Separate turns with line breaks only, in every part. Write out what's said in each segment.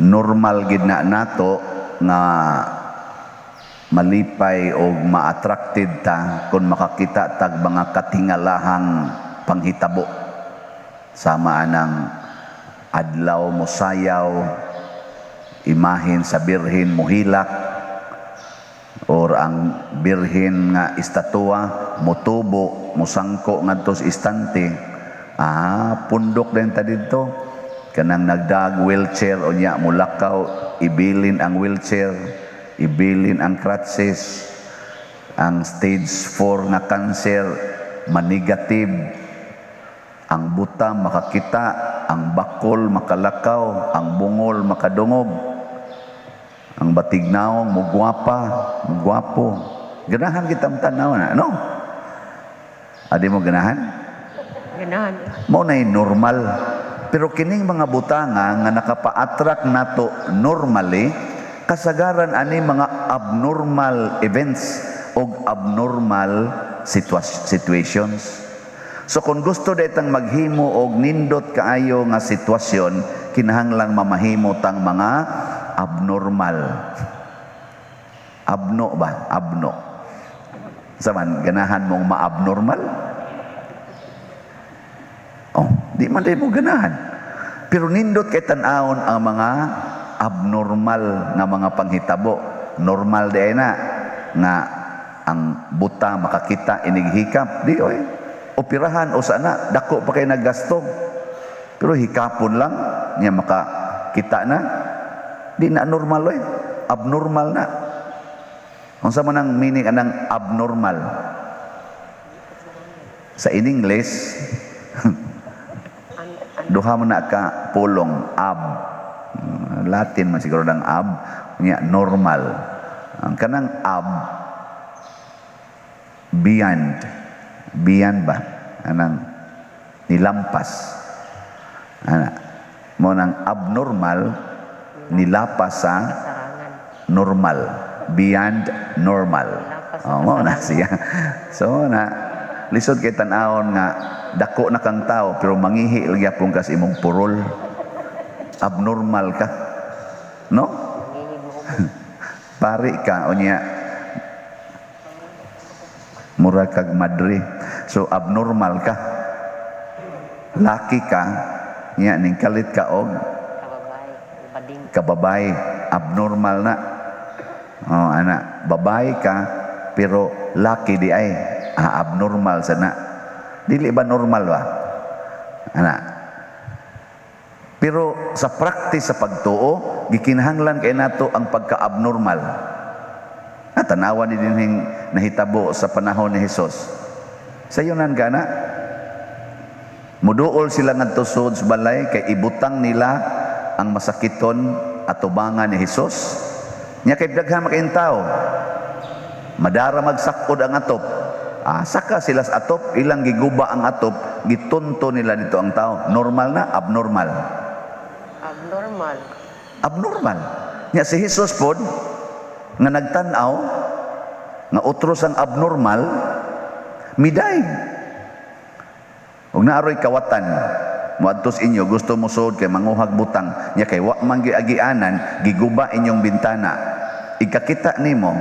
Normal gid na nato nga malipay o ma-attracted ta kung makakita tag mga katingalahang panghitabo, sama anang adlaw mosayaw, imahen sa Birhen mohilak, or ang Birhen nga estatua motubo, mosangko ngadto sa istante. Ah, pundok din ta didto. Kanang nagdag wheelchair, unya mulakaw, ibilin ang wheelchair, ibilin ang crutches. Ang stage 4 nga cancer manegative, ang buta makakita, ang bakol makalakaw, ang bungol makadungog, ang batignaong mugwapa, mugwapo. Ganahan kitang tanaw na, no? Adi mo ganahan?
Ganahan.
Mao na normal. Pero kining mga butanga nga nakapa-attract nato normally, kasagaran ani mga abnormal events o abnormal situations. So kung gusto detang maghimo og nindot kaayo nga sitwasyon, kinahanglang mamahimo tang mga abnormal. Abno ba? Abno. Sa man, ganahan mong ma-abnormal? Oh, di man di mo ganahan. Pero nindot kay tan-awon ang mga abnormal nga mga panghitabo. Normal di ay na nga ang buta makakita inighikap. Di oy. Operahan o sana dako pa kay naggasto. Pero hikapon lang niya makakita na. Di na normal oy. Abnormal na. Unsa man ang meaning anang abnormal? Sa in English, duha mo na ka pulong, ab. Latin man siguro ng ab, nya normal. Ang kanang ab, beyond. Beyond ba? Anang nilampas. Ana. Mo nang abnormal, nilapas sa
Kasarangan.
Normal. Beyond normal.
Nilapas sa
Oh, mo na
kasarangan.
Siya. So na lisod kay tan-awon nga dako na kang tao pero mangihi lagi pong kas imong purol. Abnormal ka. No?
Mangihi mo.
Pari ka unya mura kag madre. So abnormal ka. Laki ka nya ning kalit ka og
Kababay. Bading.
Kababay, abnormal na. Oh, ana, babae ka pero laki di ay, ah, abnormal sana. Dili ba normal ba? Ana. Pero sa practice sa pagtuo, gikinahanglan kay nato ang pagka-abnormal. Ah, tanawa ni dinhing nahitabo sa panahon ni Hesus. Sayunan ka na. Muduol sila ngadto sud sa balay kay ibutang nila ang masakiton atubangan ni Hesus. Nya kay daghan makayong tao. Madara magsakod ang atop. Ah, saka sila sa atop, ilang giguba ang atop, gitunto nila dito ang tao. Normal na, abnormal?
Abnormal.
Abnormal. Nya si Jesus pod nga nagtan-aw nga utros ang abnormal, miday. Ug naaroy kawatan moadto sa inyo, gusto mo suod kay manguhag butang, nya kay wa man giagianan, giguba inyong bintana. Ikakita nimo,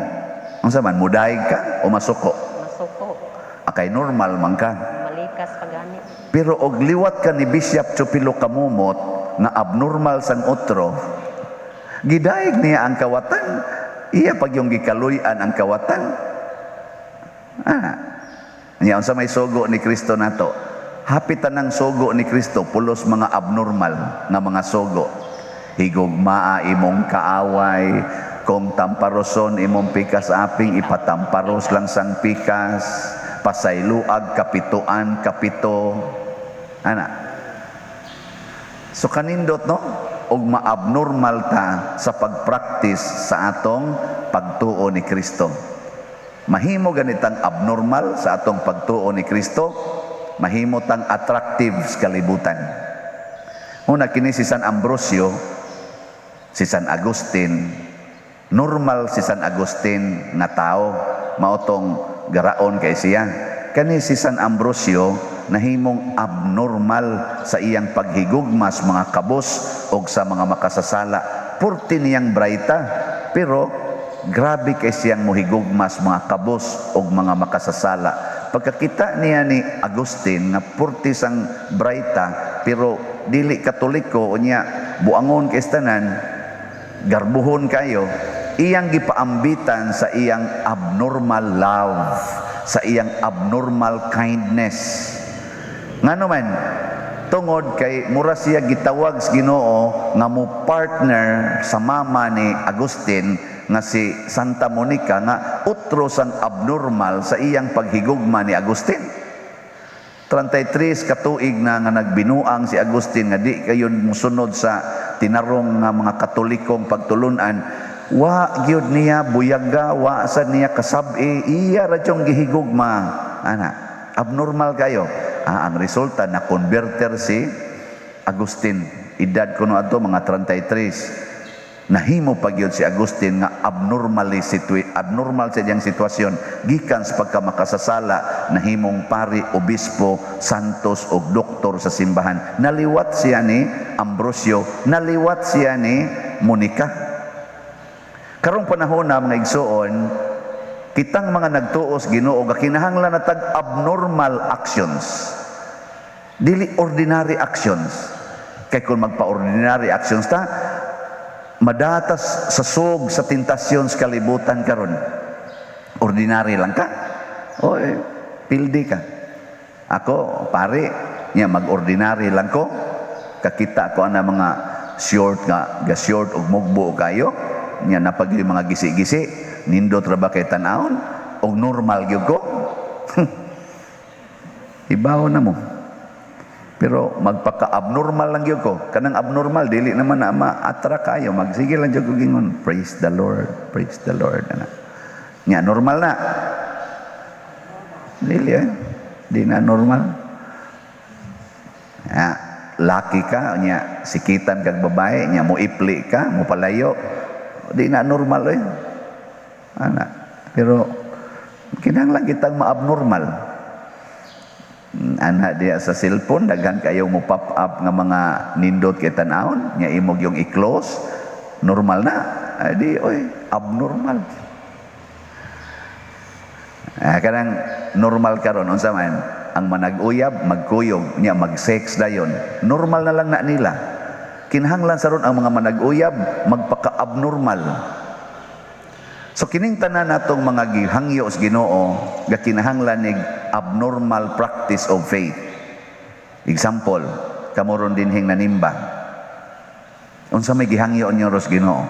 unsa man, mudayeg ka o masuko?
Masuko.
Akay normal man ka.
Malikas pa gani.
Pero og liwat ka ni Bishop Chupilo Kamumot nga abnormal sang otro, gidayeg niya ang kawatan, iya pag yung gikaluy-an ang kawatan. Ah. Nya unsa may sugo ni Kristo nato? Hapit tanang sugo ni Kristo pulos mga abnormal nga mga sugo. Higugmaa imong kaaway, kung tamparoson imong pikas aping, ipatamparos lang sang pikas, pasayloag kapituan kapito. Ana. So kanindot, no? Og maabnormal ta sa pagpractice sa atong pagtuo ni Kristo. Mahimo ganitang abnormal sa atong pagtuo ni Kristo, mahimo tang attractive sa kalibutan. Una kini si San Ambrosio, si San Agustin, normal si San Agustin nga tao, mao tong garaon kay siya. Kani si San Ambrosio nahimong abnormal sa iyang paghigugma sa mga kabos og sa mga makasasala. Purti niyang braita, pero grabe kay siyang mohigugmas mga kabos og mga makasasala. Pagkakita niya ni Agustin nga purti sang braita pero dili Katoliko, unya buangon kay tanan, garbuhon kayo, iyang gipaambitan sa iyang abnormal love, sa iyang abnormal kindness. Ngano man? Tungod kay mura siya gitawag sa Ginoo nga mo partner sa mama ni Agustin nga si Santa Monica, nga utro sang abnormal sa iyang paghigugma ni Agustin. 33 katuig na nga nagbinuang si Agustin nga di kayo musunod sa tinarong nga mga Katolikong pagtulunan, wa gyud niya buyaga, wa sa niya kasab-i, iya ra yung gihigugma ana. Abnormal kayo. Ang resulta, na converter si Agustin. Edad kuno ato mga 33. Nahimo pa gyud si Agustin nga abnormal sa iyang sitwasyon gikan sa pagkamakasasala, nahimong pari, obispo, santos ug doktor sa simbahan. Naliwat siya ni Ambrosio, naliwat siya ni Monica. Karong panahon na, mga igsuon, kitang mga nagtuos Ginoo gakinahanglan na tag abnormal actions, dili ordinary actions, kay kung magpa-ordinary actions ta, madatas sa sog sa tentasyon sa kalibutan karon. Ordinary lang ka, o eh, pildi ka. Ako pare niya, mag-ordinary lang ko. Kakita ko ana mga short nga ga short ug mugbo kayo niya, napag yung mga gisi-gisi, nindot ra ba kay tan-awon og normal gyud ko. Ibaw na mo. Pero magpaka-abnormal lang gyud ko. Kanang abnormal, dili naman na ma-attract kayo. Magsige lang gyud ko gingon, "Praise the Lord, praise the Lord." Ana. Nya normal na. Dili eh. Di na normal. Ya, laki ka, nya sikitan kag babae, nya mo ipli ka, mo palayo. Di na normal eh. Ana. Pero kinahanglan kitang ma-abnormal. Ana diya sa cellphone, daghan kayo mo pop up nga mga nindot kay tan-awon, nya imog yung i-close, normal na. Ay di oy, abnormal. Kanang normal karon, unsa man? Ang manag-uyab, magkuyog, nya mag-sex dayon. Normal na lang na nila. Kinahanglan sa ron ang mga manag-uyab magpaka-abnormal. So kining tanan natong mga gihangyo sa Ginoo, gakinahanglan nig abnormal practice of faith. Example, kamo ron dinhing nanimba. Unsa may gihangyo ninyo ros Ginoo?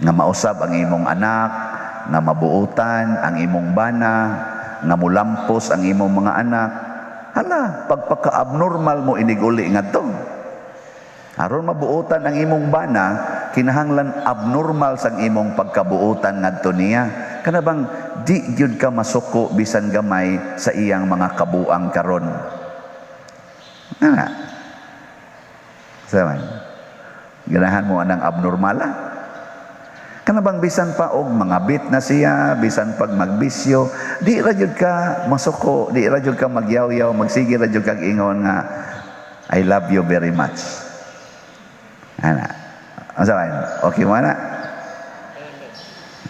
Nga mausab ang imong anak, nga mabuotan ang imong bana, nga mulampos ang imong mga anak. Hala, pagpaka-abnormal mo inig-uli ngadto. Aron mabuotan ang imong bana, kinahanglan abnormal sang imong pagkabuotan ngadto niya. Kana bang di gyud ka masuko bisan gamay sa iyang mga kabuang karon. Ana. Saman. Ganahan mo anang abnormala? Kana bang bisan pa og mga bit na siya, bisan pag magbisyo, di ra jud ka masuko, di ra jud ka magyaw-yaw, magsige ra jud kag ingon nga, "I love you very much." Ana. Unsa man? Okay mo na?
Dili.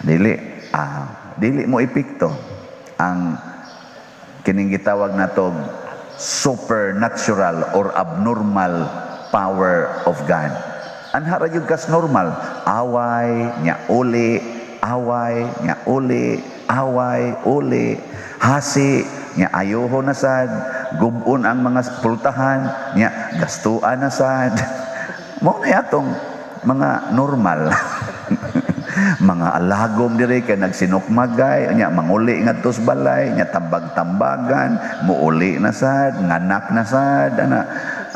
Dili. Dili mo epekto ang kining gitawag nato supernatural or abnormal power of God. Anha ra gyud kas normal. Away, nya uli, away, nya uli, away, uli, hasi, nya ayoho na sad, gubon ang mga pultahan, nya gastuan na sad. Mao na atong mga normal. Mga alagom dire kay nagsinukmagay, nya manguli ngadto sa balay, nya tambag-tambagan, muuli na sad, nganak na sad, ana.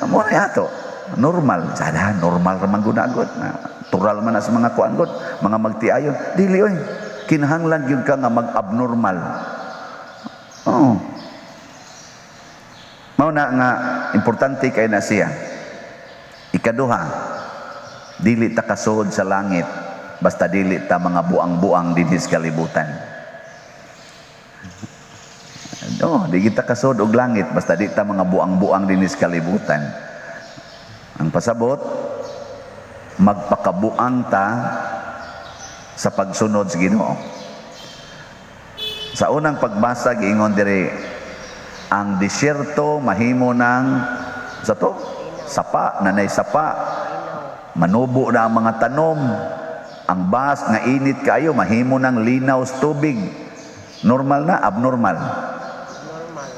Mao na ato. Normal. Sada, normal ra man gud na gud. Natural man na sa mga kuan gud, mga magtiayon. Dili oy. Kinahanglan gyud ka nga mag-abnormal. Oo. Mao na nga importante kay na siya. Ikaduha, dili ta kasuod sa langit basta dili ta mga buang-buang dinhi sa kalibutan. No, di kita kasuod og langit basta di ta mga buang-buang dinhi sa kalibutan. Ang pasabot, Magpakabuang ta sa pagsunod sa Ginoo. Sa unang pagbasa, giingon diri, ang disyerto mahimo ng sa to sapa, nanay sapa, manubo na ang mga tanom. Ang bas nga init kaayo mahimo ng linaw sa tubig. Normal na, abnormal?
Normal.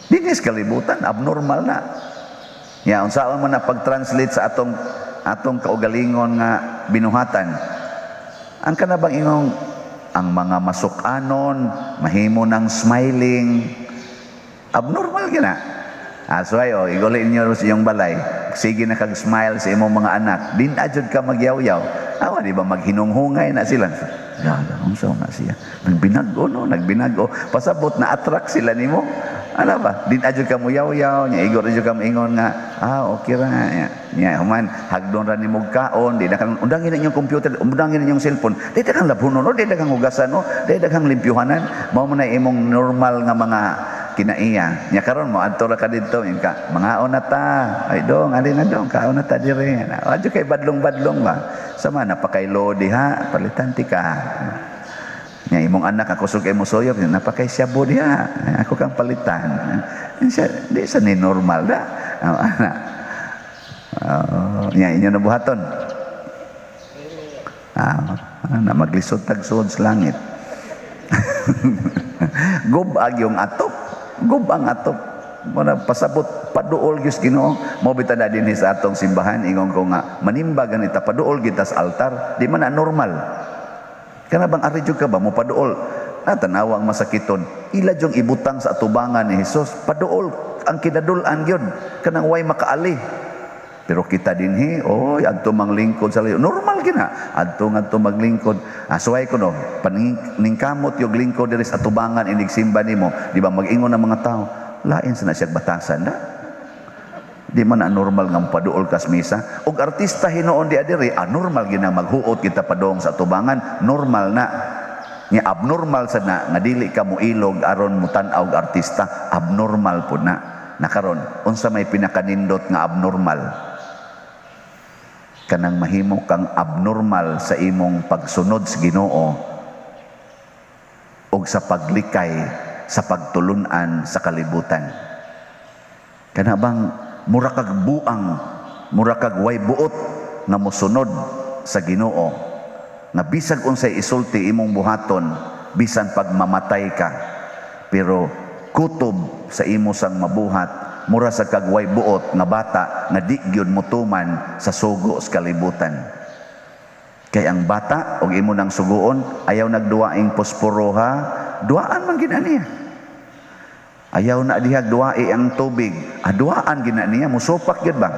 Dinis kalibutan, abnormal na. Ya, unsaon man na pag-translate sa atong atong kaugalingon nga binuhatan? Ang kanabang ingong ang mga masukanon mahimo ng smiling, abnormal gina. Ah, so ayo, iguli ninyo sa iyong balay. Sige na kag smile sa imong mga anak. Din ajud ka magyaw-yaw. Awa, di ba maghinunghungay na sila? Ya, unsa na siya? Nagbinago, no, nagbinago. Pasabot na attract sila nimo. Ano ba? Din adyo ka mo yaw-yaw, nya igor adyo ka moingon nga, "Ah, okay ra." Nya, nya human hagdon ra nimo kaon, di na kang undangin na inyong computer, undangin na inyong cellphone. Di na kang labhunon, no? Di na kang hugasan, no? Di na kang limpyuhanan. Mao man na imong normal nga mga kinaiya. Nya karon mo adto ra ka didto, ingon ka, "Mangaon na ta. Ay dong, ali na dong, kaon na ta dire." Adyo kay badlong-badlong ba. Sama napakaylo diha, palitan ti ka. Nya imong anak ako sug mo suyop, napakay syabo diha. Ako kang palitan. Siya, di sa ni normal da. Oh, anak. Oh, nya inyo na buhaton.
Dili.
Ah, na maglisod tag suod sa langit. Gub-ag yung atop. Gub ang atop. Muna pasabot paduol gyud Ginoo. Mo bitaw na dinhi sa atong simbahan, ingon ko nga manimba ganita, paduol kita sa altar, di man na normal. Kana bang ari jud ka ba mo paduol? Natanawa ang masakiton. Ila jung ibutang sa atubangan ni Hesus, paduol ang kinadul-an gyud kanang way makaali. Pero kita dinhi, oy, adto manglingkod sa layo. Normal gina. Adto ngadto maglingkod. Ah, suway ko no, paningkamot yung lingkod diri sa atubangan inig simba nimo, di ba mag-ingon ang mga tao, "Lain sa na siya batasan da. Di man na normal nga paduol kas misa." Og artista hinuon di adiri, ah, normal gina maghuot kita padong sa atubangan, normal na. Nya abnormal sa na nga dili ka mo ilog aron mo tan-aw og artista, abnormal pud na. Nakaron, unsa may pinakanindot nga abnormal? Kanang mahimo kang abnormal sa imong pagsunod sa Ginoo ug sa paglikay sa pagtulunan sa kalibutan. Kana bang mura kag buang, mura kag way buot nga mosunod sa Ginoo, nga bisag unsay isulti imong buhaton, bisan pag mamatay ka, pero kutob sa imo sang mabuhat, mura sa kag way buot nga bata nga di gyud motuman sa sugo sa kalibutan. Kay ang bata og imo nang suguon, "Ayaw nagduwaing posporo ha," duaan man gina niya. "Ayaw na dihag duwai ang tubig," aduaan gina niya, musupak gyud ba.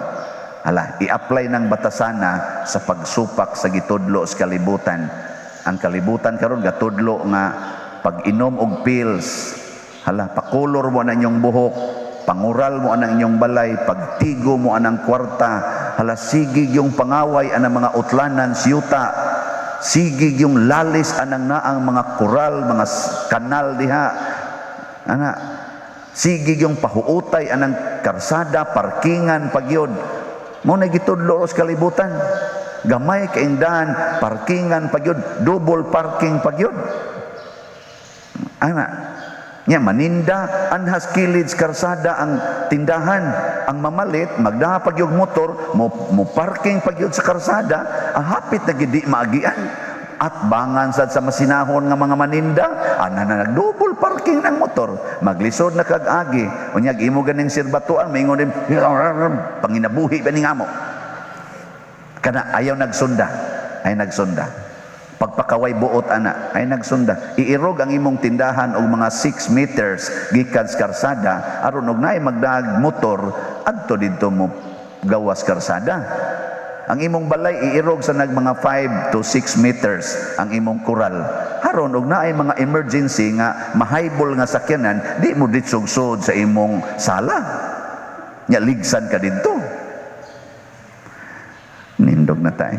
Hala, i-apply ng batasana sa pagsupak sa gitudlo sa kalibutan. Ang kalibutan karon gatudlo nga pag-inom og pills, hala, pakulor mo na inyong buhok, pangural mo anang inyong balay, pagtigo mo anang kwarta, hala, sige yung pangaway anang mga utlanan siyuta, sige yung lalis anang naang mga koral, mga kanal diha. Ana, sige yung pahuutay anang karsada, parkingan pagyod. Mo na gitudlo sa kalibutan. Gamay kaindahan, parkingan pagyod, double parking pagyod. Ana, nya maninda anhas kilid sa karsada ang tindahan. Ang mamalit magdaha pag yung motor mo, mo parking pagyud sa karsada, ang hapit na gidi maagian at bangan sad sa masinahon nga mga maninda ana na nag-double parking ng motor, maglisod na kag agi. Unyag imo ganing sirbatuan, maingon din, "Panginabuhi ba ni ngamo?" Kana ayaw nagsunda, ay nagsunda. Pagpakaway buot ana, ay nagsunda. Iirog ang imong tindahan og mga 6 meters gikan sa karsada aron og naay magdaag motor adto didto mo gawas karsada. Ang imong balay iirog sa nag mga 5 to 6 meters ang imong kural. Haron og naay mga emergency nga mahaybol nga sakyanan, di mo ditsog-sod sa imong sala. Nya ligsan ka didto. Nindog na tayo.